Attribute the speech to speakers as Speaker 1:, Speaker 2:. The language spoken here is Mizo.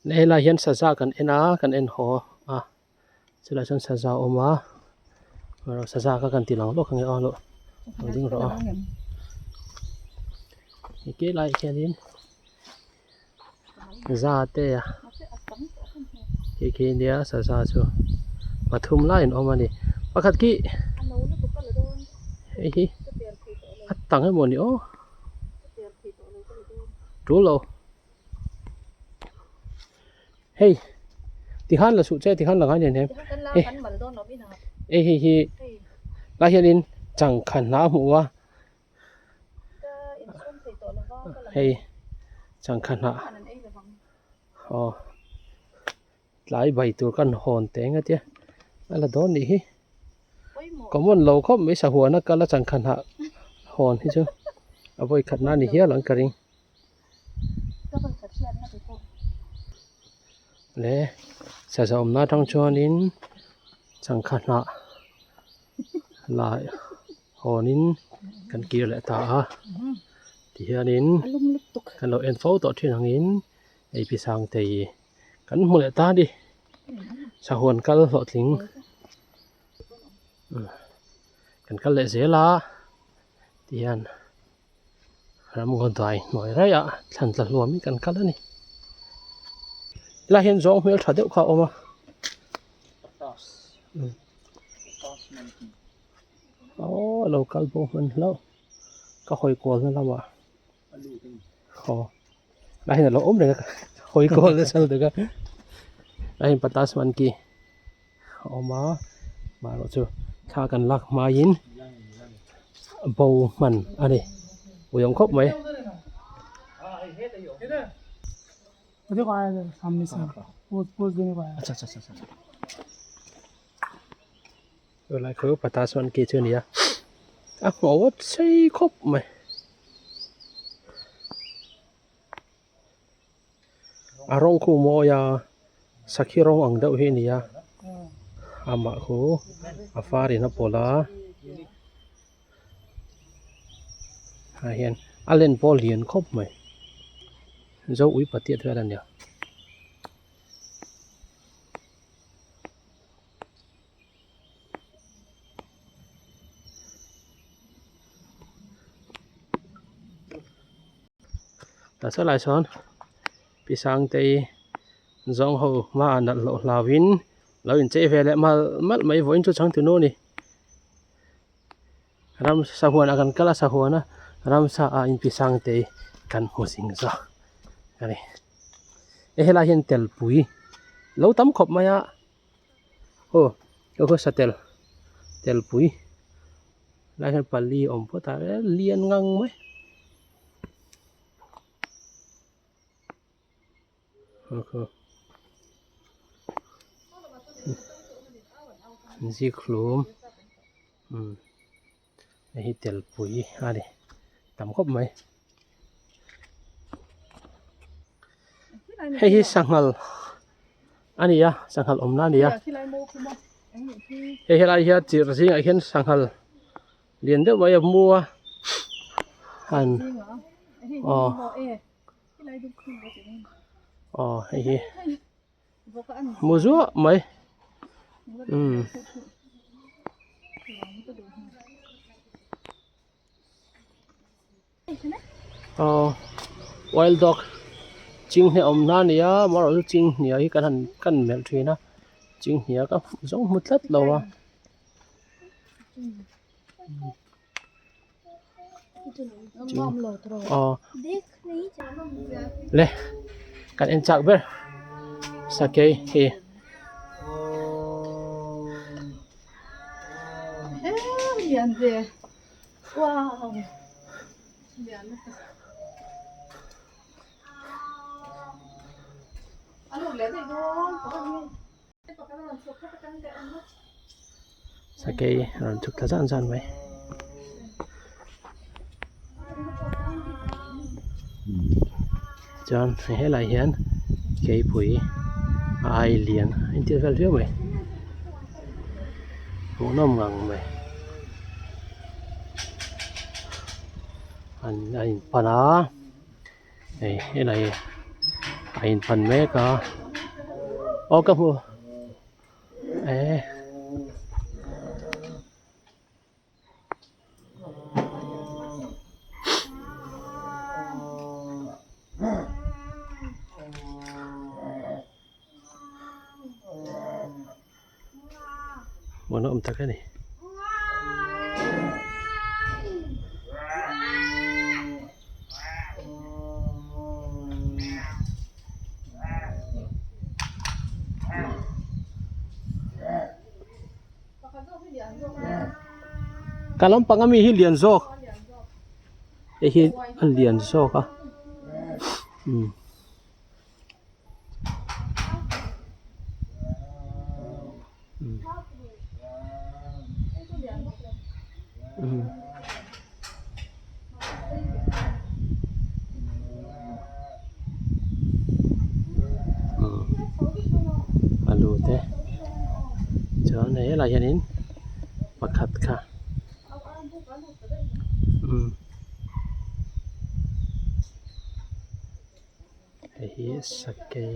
Speaker 1: Helai hian saza kan en a kan en haw a chulaiah chuan saza a awm a saza kha kan ti lang lawk ang e aw lo ding rawh a heti laiah hianin za te a khi khi nia saza chu pathum laiin a awm a ni pakhat khi hei hi a tang emaw ni aw tul lo. Hei tikhan la suh che tikhan la ngai nen em hei hei hei hi lai hianin changkha hna a hmuh a hei changkha hnah aw tlai bai tur kan hawn teh eng atia a la dawn nih hi common lo khawp mai sahuana kal a changkha hnah hawn hi chu a vawi khat na a ni hial ang ka ring. Le saza awmna atang chuanin changkha hnah la hawnin kan kir leh ta a tihianin kan lo en fo tawh thin angin hei pi sangtei kan hmu leh ta a ni sahuan kal hlawhtling kan kal leh zel a tihian. Ramngaw dai hnuai raih ah thlan tla hluam in kan kal a ni helaiah hian zawng hmel tha deuh kha a awm a aww a lo kal bo hman hlauh ka hawi kual na lamah aw helaiah hian a lo awm reng a hawi kual nasa lutuk a helaiah hian patas monkey a awm a amaherawhchu thla kan lak hmaiin bo hman a ni ui awm khawp mai. Helai khu patas monkey chu a ni a a ngho sei khawp mai. A rawng khu mawi a sakhi rawng ang deuh hi a ni a amah khu a far in a pawlh a ah hian a len pawh a lian khawp mai zo ui pahtiat vel a nia. Tah saw lai sawn pi sangtei zawng ho hmaah nalh loh hlauhin lo inchei ve leh malh malh mai vawiin chu changtu nu a ni ram sahuan ah kan kal a sahuan a ramsa ah in pi sangtei kan hmu zing zawk a ni he helai hian telpui lo tam khawp mai a aw hei hi satel telpui lai hian pali a awm phawt a lian ngang mai. Zikhlum hei hi telpui a ni tam khawp mai hei hi sanghal a ni a sanghal awmna a ni a hei helai hian chirh zingah hian sanghal lian deuh mai a mu a han aw aw hei hi mu zuah mai umm aw wild dog chinghne awmna a ni a amaherawhchu chinghne hi kan han kan melh thin a chinghne ka zawng hmu tlat lo a. Aw le kan en chak ber sakei hi. Sakei a rawn chhuk thla zan zan mai. Chuan helai hian keipui a ai lian a intir vel viau mai hmuhnawm ngang mai an a inpan a hei helai. A inpan mek a aw ka hmu eh. Hmuhnawm tak a ni. Ka lampang ami hi lian zawk hei hi a lian zawk a umm. A lut e chuan hei helaiah hianin pakhat kha umm. Hei hi sakei.